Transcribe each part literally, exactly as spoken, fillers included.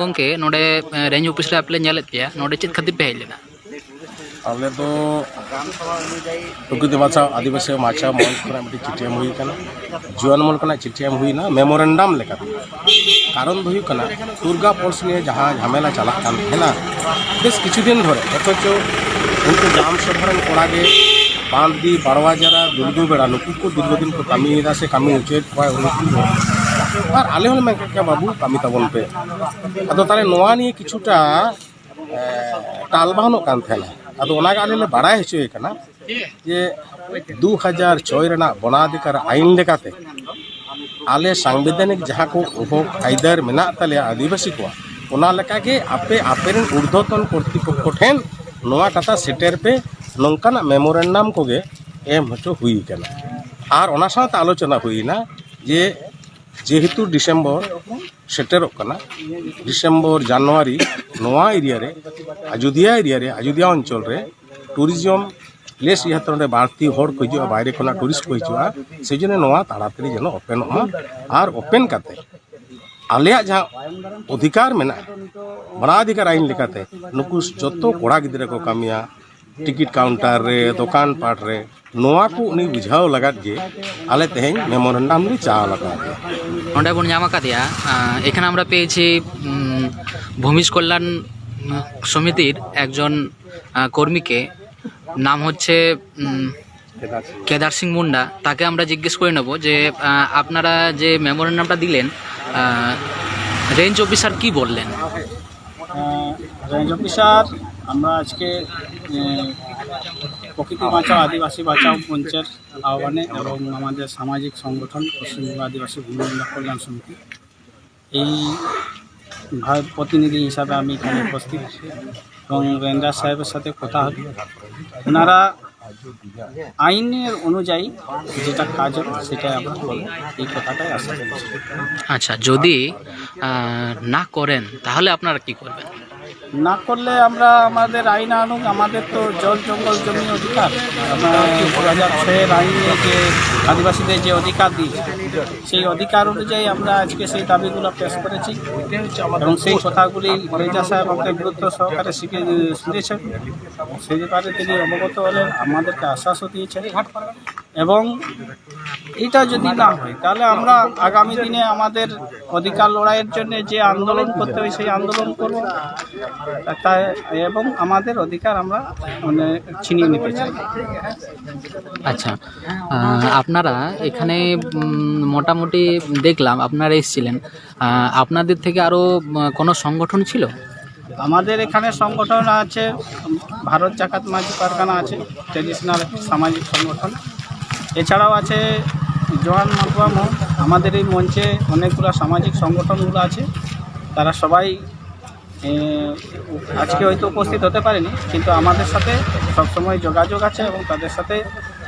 ᱜᱚᱢᱠᱮ, ᱱᱚᱰᱮ range office ᱨᱮ ᱟᱯᱮ ᱞᱮ ᱧᱮᱞᱮᱫ ᱯᱮᱭᱟ, ᱱᱚᱰᱮ ᱪᱮᱫ ᱠᱷᱟᱹᱛᱤᱨ ᱯᱮ ᱦᱮᱡ ᱞᱮᱱᱟ? ᱟᱞᱮ ᱫᱚ ᱯᱨᱚᱠᱨᱤᱛᱤ ᱵᱟᱧᱪᱟᱣ ᱟᱹᱫᱤᱵᱟᱹᱥᱤ ᱢᱟᱪᱷᱟ ᱢᱚᱧᱪ ᱠᱷᱚᱱᱟᱜ ᱢᱤᱫᱴᱤᱡ ᱪᱤᱴᱷᱤ ᱮᱢ ᱦᱩᱭ ᱠᱟᱱᱟ, ᱡᱩᱣᱟᱹᱱ ᱢᱚᱦᱚᱞ ᱠᱷᱚᱱᱟᱜ ᱪᱤᱴᱷᱤ ᱮᱢ ᱦᱩᱭᱱᱟ ᱢᱮᱢᱳᱨᱮᱱᱰᱟᱢ ᱞᱮᱠᱟᱛᱮ᱾ ᱠᱟᱨᱚᱱ ᱫᱚ ᱦᱩᱭᱩᱜ ᱠᱟᱱᱟ, ᱴᱩᱨᱜᱟ ᱯᱷᱚᱞᱥ ᱱᱤᱭᱮ ᱡᱟᱦᱟᱸ ᱡᱷᱟᱢᱮᱞᱟ ᱪᱟᱞᱟᱜ ᱠᱟᱱ ᱛᱟᱦᱮᱱᱟ ᱵᱮᱥ ᱠᱤᱪᱷᱩ ᱫᱤᱱ ᱫᱷᱚᱨᱮ, ᱚᱛᱷᱚᱪᱚ ᱩᱱᱠᱩ ᱜᱨᱟᱢ ᱥᱚᱵᱷᱟ ᱨᱮᱱ ᱠᱚᱲᱟ ᱜᱮ ᱵᱟᱸᱫᱽᱫᱤ, ᱵᱟᱲᱣᱟ ᱡᱟᱨᱟ, ᱫᱩᱞᱜᱩ ᱵᱮᱲᱟ, ᱱᱩᱠᱩ ᱠᱚ ᱫᱤᱨᱜᱷᱚ ᱫᱤᱱ ᱠᱚ ᱠᱟᱹᱢᱤᱭᱮᱫᱟ ᱥᱮ ᱠᱟᱹᱢᱤ ᱦᱚᱪᱚᱭᱮᱫ ᱠᱚᱣᱟ ᱩᱱᱠᱩ ᱠᱚ᱾ ᱟᱨ ᱟᱞᱮ ᱦᱚᱸᱞᱮ ᱢᱮᱱ ᱠᱮᱫ ᱜᱮᱭᱟ, "ᱵᱟᱹᱵᱩ, ᱠᱟᱹᱢᱤ ᱛᱟᱵᱚᱱ ᱯᱮ᱾" ᱟᱫᱚ ᱛᱟᱦᱚᱞᱮ ᱱᱚᱣᱟ ᱱᱤᱭᱮ ᱠᱤᱪᱷᱩᱴᱟ ᱮ, ᱴᱟᱞᱵᱟᱦᱟᱱᱚᱜ ᱠᱟᱱ ᱛᱟᱦᱮᱱᱟ᱾ ᱟᱫᱚ ᱚᱱᱟᱜᱮ ᱟᱞᱮ ᱞᱮ ᱵᱟᱲᱟᱭ ᱦᱚᱪᱚᱭᱮ ᱠᱟᱱᱟ ᱡᱮ ᱫᱩ ᱦᱟᱡᱟᱨ ᱪᱷᱚᱭ ᱨᱮᱱᱟᱜ ᱵᱚᱱᱟᱫᱷᱤᱠᱟᱨ ᱟᱭᱤᱱ ᱞᱮᱠᱟᱛᱮ ᱟᱞᱮ ᱥᱟᱝᱵᱤᱫᱷᱟᱱᱤᱠ ᱡᱟᱦᱟᱸ ᱠᱚ ᱦᱚᱠ ᱟᱹᱭᱫᱟᱹᱨ ᱢᱮᱱᱟᱜ ᱛᱟᱞᱮᱭᱟ ᱟᱹᱫᱤᱵᱟᱹᱥᱤ ᱠᱚᱣᱟᱜ, ᱚᱱᱟ ᱞᱮᱠᱟᱜᱮ ᱟᱯᱮ ᱟᱯᱮᱨᱮᱱ ᱩᱨᱫᱷᱚᱛᱚᱱ ᱠᱚᱨᱛᱨᱤᱯᱚᱠᱠᱷᱚ ᱴᱷᱮᱱ ᱱᱚᱣᱟ ᱠᱟᱛᱷᱟ ᱥᱮᱴᱮᱨ ᱯᱮ, ᱱᱚᱝᱠᱟᱱᱟᱜ ᱢᱮᱢᱳᱨᱮᱱᱰᱟᱢ ᱠᱚᱜᱮ ᱮᱢ ᱦᱚᱪᱚ ᱦᱩᱭ ᱠᱟᱱᱟ᱾ ᱟᱨ ᱚᱱᱟ ᱥᱟᱶᱛᱮ ᱟᱞᱳᱪᱚᱱᱟ ᱦᱩᱭᱱᱟ ᱡᱮ ᱡᱮᱦᱮᱛᱩ ᱰᱤᱥᱮᱢᱵᱚᱨ ᱥᱮᱴᱮᱨᱚᱜ ᱠᱟᱱᱟ, ᱰᱤᱥᱮᱢᱵᱚᱨ, ᱡᱟᱱᱩᱣᱟᱨᱤ, ᱱᱚᱣᱟ ᱮᱨᱤᱭᱟ ᱨᱮ, ᱟᱡᱳᱫᱤᱭᱟ ᱮᱨᱤᱭᱟ ᱨᱮ, ᱟᱡᱳᱫᱤᱭᱟ ᱚᱧᱪᱚᱞ ᱨᱮ ᱴᱩᱨᱤᱡᱚᱢ ᱯᱞᱮᱥ ᱤᱭᱟᱹᱛᱮ ᱱᱚᱰᱮ ᱵᱟᱹᱲᱛᱤ ᱦᱚᱲ ᱠᱚ ᱦᱤᱡᱩᱜᱼᱟ, ᱵᱟᱭᱨᱮ ᱠᱷᱚᱱᱟᱜ ᱴᱩᱨᱤᱥᱴ ᱠᱚ ᱦᱤᱡᱩᱜᱼᱟ᱾ ᱥᱮᱭ ᱡᱚᱱᱱᱚ ᱱᱚᱣᱟ ᱛᱟᱲᱟᱛᱟᱲᱤ ᱡᱮᱱᱚ ᱳᱯᱮᱱᱚᱜ ᱢᱟ, ᱟᱨ ᱳᱯᱮᱱ ᱠᱟᱛᱮ ᱟᱞᱮᱭᱟᱜ ᱡᱟᱦᱟᱸ ᱚᱫᱷᱤᱠᱟᱨ ᱢᱮᱱᱟᱜᱼᱟ, ᱢᱟᱱᱟᱣ ᱚᱫᱷᱤᱠᱟᱨ ᱟᱭᱤᱱ ᱞᱮᱠᱟᱛᱮ ᱱᱩᱠᱩ ᱡᱚᱛᱚ ᱠᱚᱲᱟ ᱜᱤᱫᱽᱨᱟᱹ ᱠᱚ ᱠᱟᱹᱢᱤᱭᱟ, টিকিট কাউন্টার ᱨᱮ, ᱫᱚᱠᱟᱱ ᱯᱟᱴ ᱨᱮ, ᱱᱚᱣᱟ ᱠᱚ ᱩᱱᱤ ᱵᱩᱡᱷᱟᱹᱣ ᱞᱟᱜᱟᱫ ᱜᱮ ᱟᱞᱮ ᱛᱮᱦᱮᱧ ᱢᱮᱢᱳᱨᱮᱱᱰᱟᱢ ᱞᱮ ᱪᱟᱞ ᱟᱠᱟᱫᱮᱭᱟ᱾ ᱱᱚᱰᱮ ᱵᱚᱱ ᱧᱟᱢ ᱟᱠᱟᱫᱮᱭᱟ, ᱟᱸ, ᱮᱠᱷᱟᱱ ᱟᱢᱨᱟ ᱯᱮᱭᱮᱪᱷᱤ, উম, ভূমিজ কল্যাণ, উম, সমিতির একজন, আহ, কর্মীকে, নাম হচ্ছে, উম, কেদার সিং মুন্ডা। তাকে আমরা জিজ্ঞেস করে নেব যে, আহ, আপনারা যে মেমোরেন্ডামটা দিলেন, আহ, রেঞ্জ অফিসার কি বললেন? আহ, রেঞ্জ অফিসার, আমরা আজকে, আহ, প্রকৃতি বাঁচাও, আদিবাসী বাঁচাও মঞ্চের আহ্বানে এবং আমাদের সামাজিক সংগঠন পশ্চিমবঙ্গ আদিবাসী ভূমি উন্নয়ন কল্যাণ সমিতি এই ভাই প্রতিনিধি হিসাবে আমি এখানে উপস্থিত এবং রেঞ্জার সাহেবের সাথে কথা হলো। ওনারা আইনের অনুযায়ী যেটা কাজ হবে সেটাই আমরা করবো, এই কথাটাই আশা করছি। আচ্ছা, যদি, আহ, না করেন তাহলে আপনারা কি করবেন? না করলে আমরা আমাদের আইন আনুক, আমাদের তো জল জঙ্গল জমি অধিকার। আমরা দু হাজার ছয়ের আইনে যে আদিবাসীদের যে অধিকার দিয়েছে, সেই অধিকার অনুযায়ী আমরা আজকে সেই দাবিগুলো পেশ করেছি এবং সেই কথাগুলি রেজা সাহেব আমাকে গুরুত্ব সহকারে শিখে শুনেছেন। সেই ব্যাপারে তিনি অবগত হলেন, আমাদেরকে আশ্বাসও দিয়েছেন। এবং এটা যদি না হয়, তাহলে আমরা আগামী দিনে আমাদের অধিকার লড়াইয়ের জন্য যে আন্দোলন করতে হয়, সেই আন্দোলন করব। তাই, এবং আমাদের অধিকার আমরা, মানে, ছিনিয়ে নিতে চাই। আচ্ছা, আহ, আপনারা এখানে উম, মোটামুটি দেখলাম আপনারা এসেছিলেন। আহ, আপনাদের থেকে আরও কোনো সংগঠন ছিল? আমাদের এখানে সংগঠন আছে, ভারত জাকাত মাঝি পারগানা আছে, ট্রেডিশনাল সামাজিক সংগঠন। এছাড়াও আছে জোয়ান মাতোয়া মঞ্চ। আমাদের এই মঞ্চে অনেকগুলো সামাজিক সংগঠনগুলো আছে, তারা সবাই, এ, আজকে হয়তো উপস্থিত হতে পারেনি, কিন্তু আমাদের সাথে সবসময় যোগাযোগ আছে এবং তাদের সাথে,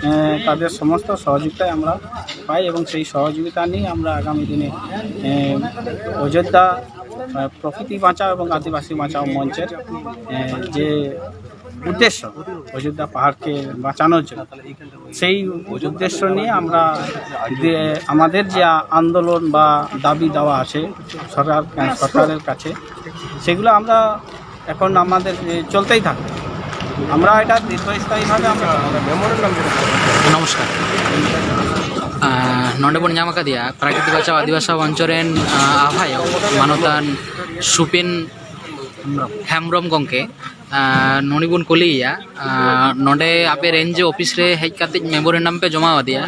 এ, তাদের সমস্ত সহযোগিতায় আমরা পাই এবং সেই সহযোগিতা নিয়ে আমরা আগামী দিনে, এ, অযোধ্যা, এ, প্রকৃতি বাঁচাও এবং আদিবাসী বাঁচাও মঞ্চের, এ, যে উদ্দেশ্য, অযোধ্যা পাহাড়কে বাঁচানোর জন্য, সেই উদ্দেশ্য নিয়ে আমরা যে আমাদের যে আন্দোলন বা দাবি দাওয়া আছে সরকার, সরকারের কাছে, সেগুলো আমরা এখন আমাদের, এ, চলতেই থাকবে। আমরা এটা দীর্ঘস্থায়ীভাবে আমরা নমস্কাৰ। ᱟᱸ, ᱱᱚᱰᱮ ᱵᱚᱱ ᱧᱟᱢ ᱟᱠᱟᱫᱮᱭᱟ ᱯᱨᱟᱠᱨᱤᱛᱤᱠ ᱵᱟᱧᱪᱟᱣ ᱟᱹᱫᱤᱵᱟᱹᱥᱤ ᱢᱚᱧᱪᱚ ᱨᱮᱱ, ᱟᱸ, ᱟᱦᱽᱵᱟᱭᱚᱠ ᱢᱟᱱᱚᱛᱟᱱ ᱥᱩᱯᱤᱱ ᱦᱮᱢᱵᱨᱚᱢ ᱜᱚᱢᱠᱮ᱾ ᱟᱸ, ᱱᱩᱱᱤ ᱵᱚᱱ ᱠᱩᱞᱤᱭᱮᱭᱟ, ᱟᱸ, ᱱᱚᱰᱮ ᱟᱯᱮ ᱨᱮᱧᱡᱽ ᱚᱯᱷᱤᱥ ᱨᱮ ᱦᱮᱡ ᱠᱟᱛᱮ ᱢᱮᱢᱳᱨᱮᱱᱰᱟᱢ ᱯᱮ ᱡᱚᱢᱟ ᱟᱫᱮᱭᱟ,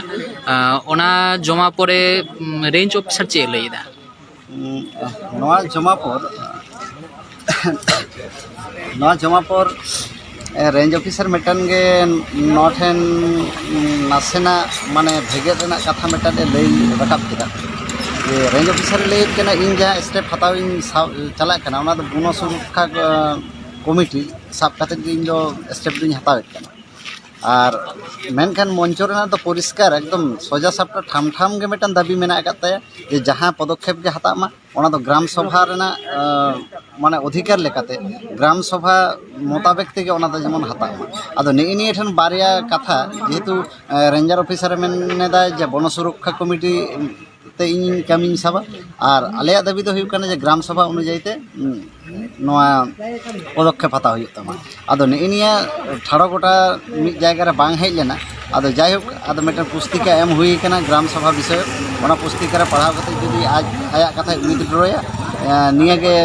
ᱟᱸ, ᱚᱱᱟ ᱡᱚᱢᱟ ᱯᱚᱨᱮ, ᱩᱢ, ᱨᱮᱧᱡᱽ ᱚᱯᱷᱤᱥᱟᱨ ᱪᱮᱫ ᱮ ᱞᱟᱹᱭ ᱮᱫᱟ? ᱩᱸ, ᱱᱚᱣᱟ ᱡᱚᱢᱟ ᱯᱚᱨ ᱱᱚᱣᱟ ᱡᱚᱢᱟ ᱯᱚᱨ ᱨᱮᱧᱡᱽ ᱚᱯᱷᱤᱥᱟᱨ ᱢᱤᱫᱴᱮᱱ ᱜᱮ ᱱᱚᱣᱟ ᱴᱷᱮᱱ ᱱᱟᱥᱮᱱᱟᱜ ᱢᱟᱱᱮ ᱵᱷᱮᱜᱮᱫ ᱨᱮᱱᱟᱜ ᱠᱟᱛᱷᱟ ᱢᱤᱫᱴᱮᱱ ᱮ ᱞᱟᱹᱭ ᱨᱟᱠᱟᱵ ᱠᱮᱫᱟ᱾ ᱡᱮ ᱨᱮᱧᱡᱽ ᱚᱯᱷᱤᱥᱟᱨ ᱮ ᱞᱟᱹᱭᱮᱫ ᱠᱟᱱᱟ, ᱤᱧ ᱡᱟᱦᱟᱸ ᱥᱴᱮᱯ ᱦᱟᱛᱟᱣ ᱤᱧ ᱥᱟᱵ ᱪᱟᱞᱟᱜ ᱠᱟᱱᱟ, ᱚᱱᱟ ᱫᱚ ᱵᱚᱱᱚ ᱥᱩᱨᱚᱠᱠᱷᱟ, ᱟᱸ, ᱠᱚᱢᱤᱴᱤ ᱥᱟᱵ ᱠᱟᱛᱮᱫ ᱜᱮ ᱤᱧ ᱫᱚ ᱥᱴᱮᱯ ᱫᱚᱧ ᱦᱟᱛᱟᱣᱮᱫ ᱠᱟᱱᱟ᱾ ᱟᱨ ᱢᱮᱱᱠᱷᱟᱱ ᱢᱚᱧᱪᱚ ᱨᱮᱱᱟᱜ ᱫᱚ ᱯᱚᱨᱤᱥᱠᱟᱨ ᱮᱠᱫᱚᱢ ᱥᱚᱡᱟ ᱥᱟᱯᱴᱟ ᱴᱷᱟᱢ ᱴᱷᱟᱢ ᱜᱮ ᱢᱤᱫᱴᱟᱝ ᱫᱟᱹᱵᱤ ᱢᱮᱱᱟᱜ ᱟᱠᱟᱫ ᱛᱟᱭᱟ, ᱡᱮ ᱡᱟᱦᱟᱸ ᱯᱚᱫᱚᱠᱷᱮᱯ ᱜᱮ ᱦᱟᱛᱟᱜ ᱢᱟ, ᱚᱱᱟ ᱫᱚ ᱜᱨᱟᱢ ᱥᱚᱵᱷᱟ ᱨᱮᱱᱟᱜ, ᱟᱸ, ᱢᱟᱱᱮ ᱚᱫᱷᱤᱠᱟᱨ ᱞᱮᱠᱟᱛᱮ ᱜᱨᱟᱢ ᱥᱚᱵᱷᱟ ᱢᱚᱛᱟᱵᱮᱠ ᱛᱮᱜᱮ ᱚᱱᱟ ᱫᱚ ᱡᱮᱢᱚᱱ ᱦᱟᱛᱟᱜ ᱢᱟ᱾ ᱟᱫᱚ ᱱᱮᱜᱼᱮ ᱱᱤᱭᱟᱹ ᱴᱷᱮᱱ ᱵᱟᱨᱭᱟ ᱠᱟᱛᱷᱟ, ᱡᱮᱦᱮᱛᱩ, ᱟᱸ, ᱨᱮᱧᱡᱟᱨ ᱚᱯᱷᱤᱥᱟᱨᱮ ᱢᱮᱱ ᱮᱫᱟ ᱡᱮ ᱵᱚᱱᱚ ᱥᱩᱨᱚᱠᱠᱷᱟ ᱠᱚᱢᱤᱴᱤ ᱛᱮ ᱤᱧ ᱠᱟᱹᱢᱤᱧ ᱥᱟᱵᱟ, ᱟᱨ ᱟᱞᱮᱭᱟᱜ ᱫᱟᱹᱵᱤ ᱫᱚ ᱦᱩᱭᱩᱜ ᱠᱟᱱᱟ ᱡᱮ ᱜᱨᱟᱢ ᱥᱚᱵᱷᱟ ᱚᱱᱩᱡᱟᱭᱤ ᱛᱮ, ᱩᱸ, ᱱᱚᱣᱟ ᱯᱚᱫᱚᱠᱷᱮᱯ ᱦᱟᱛᱟᱣ ᱦᱩᱭᱩᱜ ᱛᱟᱢᱟ᱾ ᱟᱫᱚ ᱱᱮᱜᱼᱮ ᱱᱤᱭᱟᱹ ᱴᱷᱟᱲᱚ ᱜᱚᱴᱟ ᱢᱤᱫ ᱡᱟᱭᱜᱟ ᱨᱮ ᱵᱟᱝ ᱦᱮᱡ ᱞᱮᱱᱟ᱾ ᱟᱫᱚ ᱡᱟᱭᱦᱳᱠ, ᱟᱫᱚ ᱢᱤᱫᱴᱮᱱ ᱯᱩᱥᱛᱤᱠᱟ ᱮᱢ ᱦᱩᱭ ᱠᱟᱱᱟ ᱜᱨᱟᱢ ᱥᱚᱵᱷᱟ ᱵᱤᱥᱚᱭ, ᱚᱱᱟ ᱯᱩᱥᱛᱤᱠᱟ ᱨᱮ ᱯᱟᱲᱦᱟᱣ ᱠᱟᱛᱮ ᱡᱩᱫᱤ ᱟᱡ ᱟᱭᱟᱜ ᱠᱟᱛᱷᱟᱭ ᱩᱭᱤᱛᱷᱰᱨᱚᱭᱟ, ᱮᱸ, ᱱᱤᱭᱟᱹᱜᱮ,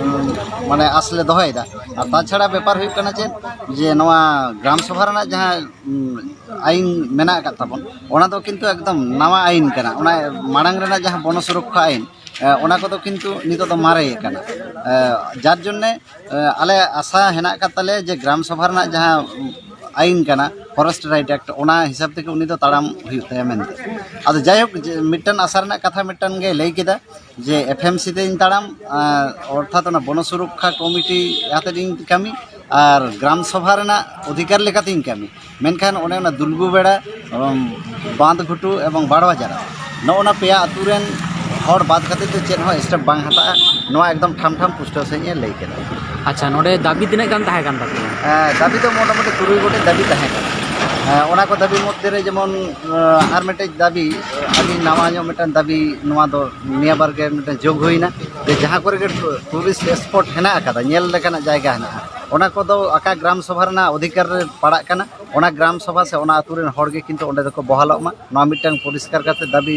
ᱩᱸ, ᱢᱟᱱᱮ ᱟᱥ ᱞᱮ ᱫᱚᱦᱚᱭᱮᱫᱟ᱾ ᱟᱨ ᱛᱟᱪᱷᱟᱲᱟ ᱵᱮᱯᱟᱨ ᱦᱩᱭᱩᱜ ᱠᱟᱱᱟ ᱪᱮᱫ, ᱡᱮ ᱱᱚᱣᱟ ᱜᱨᱟᱢ ᱥᱚᱵᱷᱟ ᱨᱮᱱᱟᱜ ᱡᱟᱦᱟᱸ, ᱩᱸ, ᱟᱭᱤᱱ ᱢᱮᱱᱟᱜ ᱟᱠᱟᱫ ᱛᱟᱵᱚᱱ, ᱚᱱᱟ ᱫᱚ ᱠᱤᱱᱛᱩ ᱮᱠᱫᱚᱢ ᱱᱟᱣᱟ ᱟᱭᱤᱱ ᱠᱟᱱᱟ᱾ ᱚᱱᱟ ᱢᱟᱲᱟᱝ ᱨᱮᱱᱟᱜ ᱡᱟᱦᱟᱸ ᱵᱚᱱᱚ ᱥᱩᱨᱚᱠᱠᱷᱟ ᱟᱭᱤᱱ, ᱮ, ᱚᱱᱟ ᱠᱚᱫᱚ ᱠᱤᱱᱛᱩ ᱱᱤᱛᱚᱜ ᱫᱚ ᱢᱟᱨᱮ ᱟᱠᱟᱱᱟ᱾ ᱮ, ᱡᱟᱨ ᱡᱚᱱᱱᱮ, ᱮ, ᱟᱞᱮ ᱟᱥᱟ ᱦᱮᱱᱟᱜ ᱟᱠᱟᱫ ᱛᱟᱞᱮᱭᱟ ᱡᱮ ᱜᱨᱟᱢ ᱥᱚᱵᱷᱟ ᱨᱮᱱᱟᱜ ᱡᱟᱦᱟᱸ, ᱩᱸ, ᱟᱭᱤᱱ ᱠᱟᱱᱟ, ᱯᱷᱚᱨᱮᱥᱴ ᱨᱟᱭᱤᱴ ᱮᱠᱴ, ᱚᱱᱟ ᱦᱤᱥᱟᱹᱵ ᱛᱮᱜᱮ ᱩᱱᱤ ᱫᱚ ᱛᱟᱲᱟᱢ ᱦᱩᱭᱩᱜ ᱛᱟᱭᱟ ᱢᱮᱱᱛᱮ᱾ ᱟᱫᱚ ᱡᱟᱭᱦᱳᱠ, ᱡᱮ ᱢᱤᱫᱴᱟᱝ ᱟᱥᱟ ᱨᱮᱱᱟᱜ ᱠᱟᱛᱷᱟ ᱢᱤᱫᱴᱟᱝ ᱜᱮ ᱞᱟᱹᱭ ᱠᱮᱫᱟ, ᱡᱮ ᱮᱯᱷ ᱮᱢ ᱥᱤ ᱛᱮᱧ ᱛᱟᱲᱟᱢ, ᱟᱨ ᱚᱨᱛᱷᱟᱛ ᱚᱱᱟ ᱵᱚᱱᱚ ᱥᱩᱨᱚᱠᱠᱷᱟ ᱠᱚᱢᱤᱴᱤ ᱟᱛᱮᱫ ᱤᱧ ᱠᱟᱹᱢᱤ, ᱟᱨ ᱜᱨᱟᱢ ᱥᱚᱵᱷᱟ ᱨᱮᱱᱟᱜ ᱚᱫᱷᱤᱠᱟᱨ ᱞᱮᱠᱟᱛᱤᱧ ᱠᱟᱹᱢᱤ᱾ ᱢᱮᱱᱠᱷᱟᱱ ᱚᱱᱮ ᱚᱱᱟ ᱫᱩᱞᱜᱩ ᱵᱮᱲᱟ, ᱩᱢ, ᱵᱟᱸᱫᱷ ᱜᱷᱩᱴᱩ ᱮᱵᱚᱝ ᱵᱟᱲᱣᱟ ᱡᱟᱨᱟ, ᱱᱚᱜᱼᱚ ᱱᱟ ᱯᱮᱭᱟ ᱟᱹᱛᱩ ᱨᱮᱱ ᱦᱚᱲ ᱵᱟᱫ ᱠᱟᱛᱮ ᱫᱚ ᱪᱮᱫ ᱦᱚᱸ ᱥᱴᱮᱯ ᱵᱟᱝ ᱦᱟᱛᱟᱜᱼᱟ᱾ ᱱᱚᱣᱟ ᱮᱠᱫᱚᱢ ᱴᱷᱟᱢ ᱴᱷᱟᱢ ᱯᱩᱥᱴᱟᱹᱣ ᱥᱟᱺᱦᱤᱡ ᱮ ᱞᱟᱹᱭ ᱠᱮᱫᱟ᱾ ᱟᱪᱪᱷᱟ, ᱱᱚᱰᱮ ᱫᱟᱹᱵᱤ ᱛᱤᱱᱟᱹᱜ ᱜᱟᱱ ᱛᱟᱦᱮᱸ ᱠᱟᱱ ᱛᱟᱯᱮᱭᱟ? ᱮᱸ, ᱫᱟᱹᱵᱤ ᱫᱚ ᱢᱚᱴᱟᱢᱩᱴᱤ ᱛᱩᱨᱩᱭ ᱜᱚᱴᱮᱡ ᱫᱟᱹᱵᱤ ᱛᱟᱦᱮᱸ ᱠᱟᱱᱟ᱾ ᱮᱸ, ᱚᱱᱟ ᱠᱚ ᱫᱟᱹᱵᱤ ᱢᱚᱫᱽᱫᱷᱮ ᱨᱮ ᱡᱮᱢᱚᱱ, ᱮᱸ, ᱟᱨ ᱢᱤᱫᱴᱮᱡ ᱫᱟᱹᱵᱤ, ᱟᱹᱰᱤ ᱱᱟᱣᱟ ᱧᱚᱜ ᱢᱤᱫᱴᱮᱱ ᱫᱟᱹᱵᱤ, ᱱᱚᱣᱟ ᱫᱚ ᱱᱤᱭᱟᱹ ᱵᱟᱨ ᱜᱮ ᱢᱤᱫᱴᱮᱱ ᱡᱳᱜᱽ ᱦᱩᱭᱱᱟ, ᱡᱮ ᱡᱟᱦᱟᱸ ᱠᱚᱨᱮ ᱜᱮ ᱴᱩᱨᱤᱥᱴ ᱥᱯᱚᱴ ᱦᱮᱱᱟᱜ ᱟᱠᱟᱫᱟ, ᱧᱮᱞ ᱞᱮᱠᱟᱱᱟᱜ ᱡᱟᱭᱜᱟ ᱦᱮᱱᱟᱜᱼᱟ, ᱚᱱᱟ ᱠᱚᱫᱚ ᱟᱠᱟ ᱜᱨᱟᱢ ᱥᱚᱵᱷᱟ ᱨᱮᱱᱟᱜ ᱚᱫᱷᱤᱠᱟᱨ ᱨᱮ ᱯᱟᱲᱟᱜ ᱠᱟᱱᱟ, ᱚᱱᱟ ᱜᱨᱟᱢ ᱥᱚᱵᱷᱟ ᱥᱮ ᱚᱱᱟ ᱟᱹᱛᱩ ᱨᱮᱱ ᱦᱚᱲ ᱜᱮ ᱠᱤᱱᱛᱩ ᱚᱸᱰᱮ ᱫᱚᱠᱚ ᱵᱚᱦᱟᱞᱚᱜ ᱢᱟ, ᱱᱚᱣᱟ ᱢᱤᱫᱴᱟᱝ ᱯᱚᱨᱤᱥᱠᱟᱨ ᱠᱟᱛᱮ ᱫᱟᱹᱵᱤ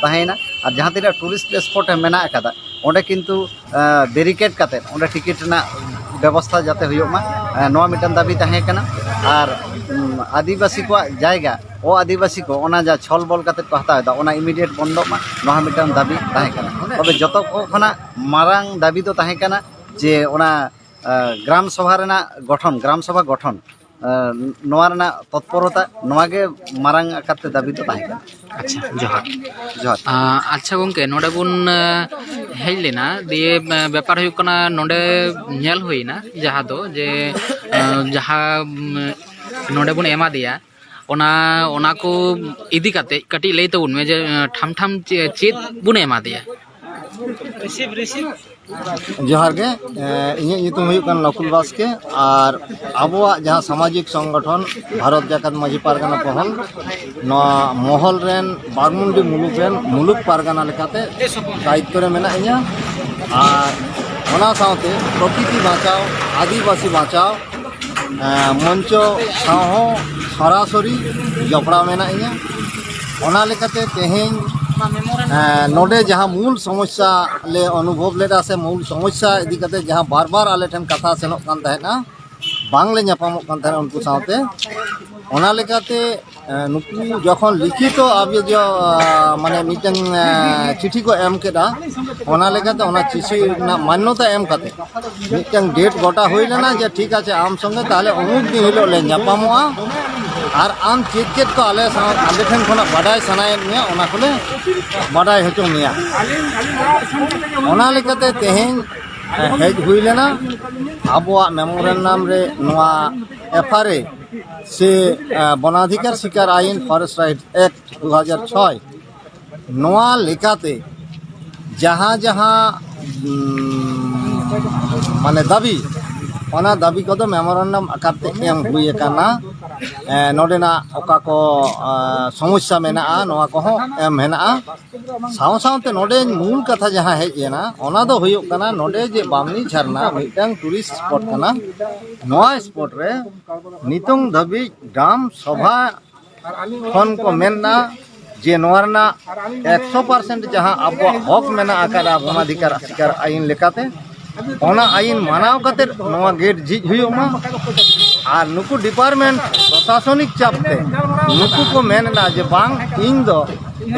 ᱛᱟᱦᱮᱸᱭᱮᱱᱟ᱾ ᱟᱨ ᱡᱟᱦᱟᱸ ᱛᱤᱱᱟᱹᱜ ᱴᱩᱨᱤᱥᱴ ᱥᱯᱚᱴ ᱢᱮᱱᱟᱜ ᱟᱠᱟᱫᱟ, ᱚᱸᱰᱮ ᱠᱤᱱᱛᱩ, ᱟᱸ, ᱵᱮᱨᱤᱠᱮᱰ ᱠᱟᱛᱮ ᱚᱸᱰᱮ ᱴᱤᱠᱤᱴ ᱨᱮᱱᱟᱜ ᱵᱮᱵᱚᱥᱛᱷᱟ ᱡᱟᱛᱮ ᱦᱩᱭᱩᱜ ᱢᱟ, ᱟᱸ, ᱱᱚᱣᱟ ᱢᱤᱫᱴᱟᱝ ᱫᱟᱹᱵᱤ ᱛᱟᱦᱮᱸ ᱠᱟᱱᱟ᱾ ᱟᱨ, ᱩᱸ, ᱟᱹᱫᱤᱵᱟᱹᱥᱤ ᱠᱚᱣᱟᱜ ᱡᱟᱭᱜᱟ, ᱚ ᱟᱹᱫᱤᱵᱟᱹᱥᱤ ᱠᱚ ᱚᱱᱟ ᱡᱟ ᱪᱷᱚᱞ ᱵᱚᱞ ᱠᱟᱛᱮ ᱠᱚ ᱦᱟᱛᱟᱣ ᱮᱫᱟ, ᱚᱱᱟ ᱤᱢᱤᱰᱤᱭᱮᱴ ᱵᱚᱱᱫᱚᱜ ᱢᱟ, ᱱᱚᱣᱟ ᱦᱚᱸ ᱢᱤᱫᱴᱟᱝ ᱫᱟᱹᱵᱤ ᱛᱟᱦᱮᱸ ᱠᱟᱱᱟ᱾ ᱛᱚᱵᱮ ᱡᱚᱛᱚ ᱠᱷᱚᱱᱟᱜ ᱢᱟᱨᱟᱝ ᱫᱟᱹᱵᱤ ᱫᱚ ᱛᱟᱦᱮᱸ ᱠᱟᱱᱟ ᱡᱮ ᱚᱱᱟ, ᱟᱸ, ᱜᱨᱟᱢ ᱥᱚᱵᱷᱟ ᱨᱮᱱᱟᱜ ᱜᱚᱴᱷᱚᱱ, ᱜᱨᱟᱢ ᱥᱚᱵᱷᱟ ᱜᱚᱴᱷᱚᱱ, ᱟᱸ, ᱱᱚᱣᱟ ᱨᱮᱱᱟᱜ ᱛᱚᱛᱯᱚᱨᱚᱛᱟ, ᱱᱚᱣᱟ ᱜᱮ ᱢᱟᱨᱟᱝ ᱟᱠᱟᱨ ᱛᱮ ᱫᱟᱹᱵᱤ ᱫᱚ ᱛᱟᱦᱮᱸ ᱠᱟᱱᱟ᱾ ᱟᱪᱪᱷᱟ, ᱡᱚᱦᱟᱨ᱾ ᱡᱚᱦᱟᱨ᱾ ᱟᱸ, ᱟᱪᱪᱷᱟ ᱜᱚᱝᱠᱮ, ᱱᱚᱰᱮ ᱵᱚᱱ, ᱟᱸ, ᱦᱮᱡ ᱞᱮᱱᱟ, ᱫᱤᱭᱮ, ᱟᱸ, ᱵᱮᱯᱟᱨ ᱦᱩᱭᱩᱜ ᱠᱟᱱᱟ, ᱱᱚᱰᱮ ᱧᱮᱞ ᱦᱩᱭᱱᱟ ᱡᱟᱦᱟᱸ ᱫᱚ ᱡᱮ, ᱟᱸ, ᱡᱟᱦᱟᱸ, ᱩᱢ, ᱱᱚᱰᱮ ᱵᱚᱱ ᱮᱢᱟ ᱫᱮᱭᱟ, ᱚᱱᱟ ᱚᱱᱟ ᱠᱚ ᱤᱫᱤ ᱠᱟᱛᱮ ᱠᱟᱹᱴᱤᱡ ᱞᱟᱹᱭ ᱛᱟᱵᱚᱱ ᱢᱮ ᱡᱮ ᱴᱷᱟᱢ ᱴᱷᱟᱢ ᱪᱮ- ᱪᱮᱫ ᱵᱚᱱ ᱮᱢᱟ ᱫᱮᱭᱟ? ᱡᱚᱦᱟᱨ ᱜᱮ᱾ ᱮᱸ, ᱤᱧᱟᱹᱜ ᱧᱩᱛᱩᱢ ᱦᱩᱭᱩᱜ ᱠᱟᱱᱟ ᱱᱚᱠᱩᱞ ᱵᱟᱥᱠᱮ᱾ ᱟᱨ ᱟᱵᱚᱣᱟᱜ ᱡᱟᱦᱟᱸ ᱥᱟᱢᱟᱡᱤᱠ ᱥᱚᱝᱜᱚᱴᱷᱚᱱ ᱵᱷᱟᱨᱚᱛ ᱡᱟᱠᱟᱛ ᱢᱟᱹᱡᱷᱤ ᱯᱟᱨᱜᱟᱱᱟ ᱯᱚᱦᱚᱞ, ᱱᱚᱣᱟ ᱢᱚᱦᱚᱞ ᱨᱮᱱ ᱵᱟᱜᱽᱢᱩᱱᱰᱤ ᱢᱩᱞᱩᱠ ᱨᱮᱱ ᱢᱩᱞᱩᱠ ᱯᱟᱨᱜᱟᱱᱟ ᱞᱮᱠᱟᱛᱮ ᱫᱟᱭᱤᱛᱛᱚ ᱨᱮ ᱢᱮᱱᱟᱜ ᱤᱧᱟ᱾ ᱟᱨ ᱚᱱᱟ ᱥᱟᱶᱛᱮ ᱯᱨᱚᱠᱨᱤᱛᱤ ᱵᱟᱧᱪᱟᱣ, ᱟᱹᱫᱤᱵᱟᱹᱥᱤ ᱵᱟᱧᱪᱟᱣ, ᱮᱸ, ᱢᱚᱧᱪᱚ ᱥᱟᱶ ᱦᱚᱸ ᱥᱚᱨᱟᱥᱚᱨᱤ ᱡᱚᱯᱲᱟᱣ ᱢᱮᱱᱟᱜ ᱤᱧᱟ᱾ ᱚᱱᱟ ᱞᱮᱠᱟᱛᱮ ᱛᱮᱦᱮᱧ, ᱮᱸ, ᱱᱚᱰᱮ ᱡᱟᱦᱟᱸ ᱢᱩᱞ ᱥᱚᱢᱚᱥᱥᱟ ᱞᱮ ᱚᱱᱩᱵᱷᱚᱵ ᱞᱮᱫᱟ ᱥᱮ ᱢᱩᱞ ᱥᱚᱢᱚᱥᱥᱟ ᱤᱫᱤ ᱠᱟᱛᱮ ᱡᱟᱦᱟᱸ ᱵᱟᱨ ᱵᱟᱨ ᱟᱞᱮ ᱴᱷᱮᱱ ᱠᱟᱛᱷᱟ ᱥᱮᱱᱚᱜ ᱠᱟᱱ ᱛᱟᱦᱮᱸᱫᱼᱟ, ᱵᱟᱝᱞᱮ ᱧᱟᱯᱟᱢᱚᱜ ᱠᱟᱱ ᱛᱟᱦᱮᱸᱫ ᱩᱱᱠᱩ ᱥᱟᱶᱛᱮ᱾ ᱚᱱᱟ ᱞᱮᱠᱟᱛᱮ, ᱮᱸ, ᱱᱩᱠᱩ ᱡᱚᱠᱷᱚᱱ ᱞᱤᱠᱷᱤᱛᱚ ᱟᱵᱤᱭᱚ-, ᱢᱟᱱᱮ ᱢᱤᱫᱴᱟᱝ, ᱮᱸ, ᱪᱤᱴᱷᱤ ᱠᱚ ᱮᱢ ᱠᱮᱫᱟ, ᱚᱱᱟ ᱞᱮᱠᱟᱛᱮ ᱚᱱᱟ ᱪᱤᱴᱷᱤ ᱨᱮᱱᱟᱜ ᱢᱟᱱᱱᱚᱛᱟ ᱮᱢ ᱠᱟᱛᱮ ᱢᱤᱫᱴᱟᱝ ᱰᱮᱴ ᱜᱚᱴᱟ ᱦᱩᱭ ᱞᱮᱱᱟ ᱡᱮ ᱴᱷᱤᱠ ᱟᱪᱷᱮ ᱟᱢ ᱥᱚᱸᱜᱮ ᱛᱟᱦᱞᱮ ᱩᱢᱩᱠ ᱫᱤᱱ ᱦᱤᱞᱳᱜ ᱞᱮ ᱧᱟᱯᱟᱢᱚᱜᱼᱟ ᱟᱨ ᱟᱢ ᱪᱮᱫ ᱪᱮᱫ ᱠᱚ ᱟᱞᱮ ᱥᱟᱶ, ᱟᱞᱮ ᱴᱷᱮᱱ ᱠᱷᱚᱱᱟᱜ ᱵᱟᱰᱟᱭ ᱥᱟᱱᱟᱭᱮᱫ ᱢᱮᱭᱟ ᱚᱱᱟ ᱠᱚᱞᱮ ᱵᱟᱰᱟᱭ ᱦᱚᱪᱚ ᱢᱮᱭᱟ᱾ ᱚᱱᱟ ᱞᱮᱠᱟᱛᱮ ᱛᱮᱦᱮᱧ ᱦᱮᱡ ᱦᱩᱭ ᱞᱮᱱᱟ᱾ ᱟᱵᱚᱣᱟᱜ ᱢᱮᱢᱳᱨᱮᱱᱰᱟᱢ ᱨᱮ ᱱᱚᱣᱟ ᱮᱯᱷ ᱟᱨ ᱮ ᱥᱮ, ᱮ, ᱵᱚᱱᱟᱫᱷᱤᱠᱟᱨ ᱥᱤᱠᱟᱨ ᱟᱭᱤᱱ, ᱯᱷᱚᱨᱮᱥᱴ ᱨᱟᱭᱤᱴ ᱮᱠᱴ ᱫᱩ ᱦᱟᱡᱟᱨ ᱪᱷᱚᱭ, ᱱᱚᱣᱟ ᱞᱮᱠᱟᱛᱮ ᱡᱟᱦᱟᱸ ᱡᱟᱦᱟᱸ, ᱩᱢ, ᱢᱟᱱᱮ ᱫᱟᱹᱵᱤ, ᱚᱱᱟ ᱫᱟᱹᱵᱤ ᱠᱚᱫᱚ ᱢᱮᱢᱳᱨᱮᱱᱰᱟᱢ ᱟᱠᱟᱨ ᱛᱮ ᱮᱢ ᱦᱩᱭ ᱟᱠᱟᱱᱟ᱾ ᱮ, ᱱᱚᱰᱮᱱᱟᱜ ᱚᱠᱟ ᱠᱚ, ᱮ, ᱥᱚᱢᱚᱥᱥᱟ ᱢᱮᱱᱟᱜᱼᱟ, ᱱᱚᱣᱟ ᱠᱚᱦᱚᱸ ᱮᱢ ᱦᱮᱱᱟᱜᱼᱟ᱾ ᱥᱟᱶ ᱥᱟᱶᱛᱮ ᱱᱚᱰᱮ ᱢᱩᱞ ᱠᱟᱛᱷᱟ ᱡᱟᱦᱟᱸ ᱦᱮᱡ ᱮᱱᱟ, ᱚᱱᱟ ᱫᱚ ᱦᱩᱭᱩᱜ ᱠᱟᱱᱟ ᱱᱚᱰᱮ ᱡᱮ ᱵᱟᱢᱱᱤ ᱡᱷᱟᱨᱱᱟ ᱢᱤᱫᱴᱟᱝ ᱴᱩᱨᱤᱥᱴ ᱥᱯᱚᱴ ᱠᱟᱱᱟ᱾ ᱱᱚᱣᱟ ᱥᱯᱚᱴ ᱨᱮ ᱱᱤᱛᱚᱝ ᱫᱷᱟᱹᱵᱤᱡ ᱜᱨᱟᱢ ᱥᱚᱵᱷᱟ ᱠᱷᱚᱱ ᱠᱚ ᱢᱮᱱᱟ ᱡᱮ ᱱᱚᱣᱟ ᱨᱮᱱᱟᱜ ᱮᱠᱥᱚ ᱯᱟᱨᱥᱮᱱᱴ ᱡᱟᱦᱟᱸ ᱟᱵᱚᱣᱟᱜ ᱦᱚᱠ ᱢᱮᱱᱟᱜ ᱟᱠᱟᱫᱟ ᱵᱚᱱᱟᱫᱷᱤᱠᱟᱨ ᱥᱤᱠᱟᱨ ᱟᱭᱤᱱ ᱞᱮᱠᱟᱛᱮ, ᱚᱱᱟ ᱟᱭᱤᱱ ᱢᱟᱱᱟᱣ ᱠᱟᱛᱮ ᱱᱚᱣᱟ ᱜᱮᱴ ᱡᱷᱤᱡ ᱦᱩᱭᱩᱜ ᱢᱟ᱾ ᱟᱨ ᱱᱩᱠᱩ ᱰᱤᱯᱟᱨᱴᱢᱮᱱᱴ ᱯᱨᱚᱥᱟᱥᱚᱱᱤᱠ ᱪᱟᱯ ᱛᱮ ᱱᱩᱠᱩ ᱠᱚ ᱢᱮᱱ ᱮᱫᱟ ᱡᱮ ᱵᱟᱝ, ᱤᱧ ᱫᱚ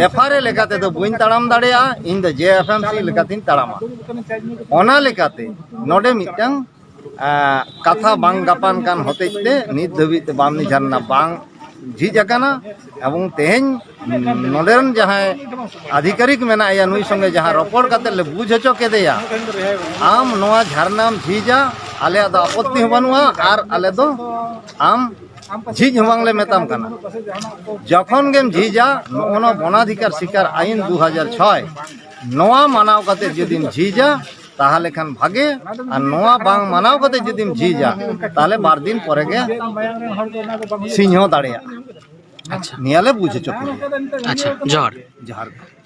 ᱮᱯᱷ ᱟᱨ ᱮ ᱞᱮᱠᱟ ᱛᱮᱫᱚ ᱵᱟᱹᱧ ᱛᱟᱲᱟᱢ ᱫᱟᱲᱮᱭᱟᱜᱼᱟ, ᱤᱧ ᱫᱚ ᱡᱮ ᱮᱯᱷ ᱮᱢ ᱥᱤ ᱞᱮᱠᱟᱛᱤᱧ ᱛᱟᱲᱟᱢᱟ᱾ ᱚᱱᱟ ᱞᱮᱠᱟᱛᱮ ᱱᱚᱰᱮ ᱢᱤᱫᱴᱟᱝ, ᱟᱸ, ᱠᱟᱛᱷᱟ ᱵᱟᱝ ᱜᱟᱯᱟᱱ ᱠᱟᱱ ᱦᱚᱛᱮᱡ ᱛᱮ ᱱᱤᱛ ᱫᱷᱟᱹᱵᱤᱡ ᱛᱮ ᱵᱟᱢᱱᱤ ᱡᱷᱟᱨᱱᱟ ᱵᱟᱝ ᱡᱷᱤᱡ ᱟᱠᱟᱱᱟ᱾ ᱮᱵᱚᱝ ᱛᱮᱦᱮᱧ ᱱᱚᱰᱮ ᱨᱮᱱ ᱡᱟᱦᱟᱸᱭ ᱟᱫᱷᱤᱠᱟᱨᱤᱠ ᱢᱮᱱᱟᱭᱟ, ᱱᱩᱭ ᱥᱚᱸᱜᱮ ᱡᱟᱦᱟᱸ ᱨᱚᱯᱚᱲ ᱠᱟᱛᱮ ᱞᱮ ᱵᱩᱡᱽ ᱦᱚᱪᱚ ᱠᱮᱫᱮᱭᱟ, ᱟᱢ ᱱᱚᱣᱟ ᱡᱷᱟᱨᱱᱟᱢ ᱡᱷᱤᱡᱟ, ᱟᱞᱮᱭᱟᱜ ᱫᱚ ᱟᱯᱚᱛᱛᱤ ᱦᱚᱸ ᱵᱟᱹᱱᱩᱜᱼᱟ, ᱟᱨ ᱟᱞᱮ ᱫᱚ ᱟᱢ ᱡᱷᱤᱡ ᱦᱚᱸ ᱵᱟᱝᱞᱮ ᱢᱮᱛᱟᱢ ᱠᱟᱱᱟ᱾ ᱡᱚᱠᱷᱚᱱ ᱜᱮᱢ ᱡᱷᱤᱡᱟ, ᱱᱚᱜᱼᱚ ᱱᱚᱣᱟ ᱵᱚᱱᱟᱫᱷᱤᱠᱟᱨ ᱥᱤᱠᱟᱨ ᱟᱭᱤᱱ ᱫᱩ ᱦᱟᱡᱟᱨ ᱪᱷᱚᱭ, ᱱᱚᱣᱟ ᱢᱟᱱᱟᱣ ᱠᱟᱛᱮ ᱡᱩᱫᱤᱢ ᱡᱷᱤᱡᱟ, ᱛᱟᱦᱚᱞᱮ ᱠᱷᱟᱱ ᱵᱷᱟᱜᱮ᱾ ᱟᱨ ᱱᱚᱣᱟ ᱵᱟᱝ ᱢᱟᱱᱟᱣ ᱠᱟᱛᱮ ᱡᱩᱫᱤᱢ ᱡᱷᱤᱡᱟ, ᱛᱟᱦᱚᱞᱮ ᱵᱟᱨ ᱫᱤᱱ ᱯᱚᱨᱮ ᱜᱮ ᱥᱤᱧ ᱦᱚᱸ ᱫᱟᱲᱮᱭᱟᱜᱼᱟ᱾ ᱟᱪᱪᱷᱟ᱾ ᱱᱤᱭᱟᱹ ᱞᱮ ᱵᱩᱡᱽ ᱦᱚᱪᱚ ᱠᱮᱫᱟ᱾ ᱟᱪᱪᱷᱟ, ᱡᱚᱦᱟᱨ᱾ ᱡᱚᱦᱟᱨ ᱜᱮ᱾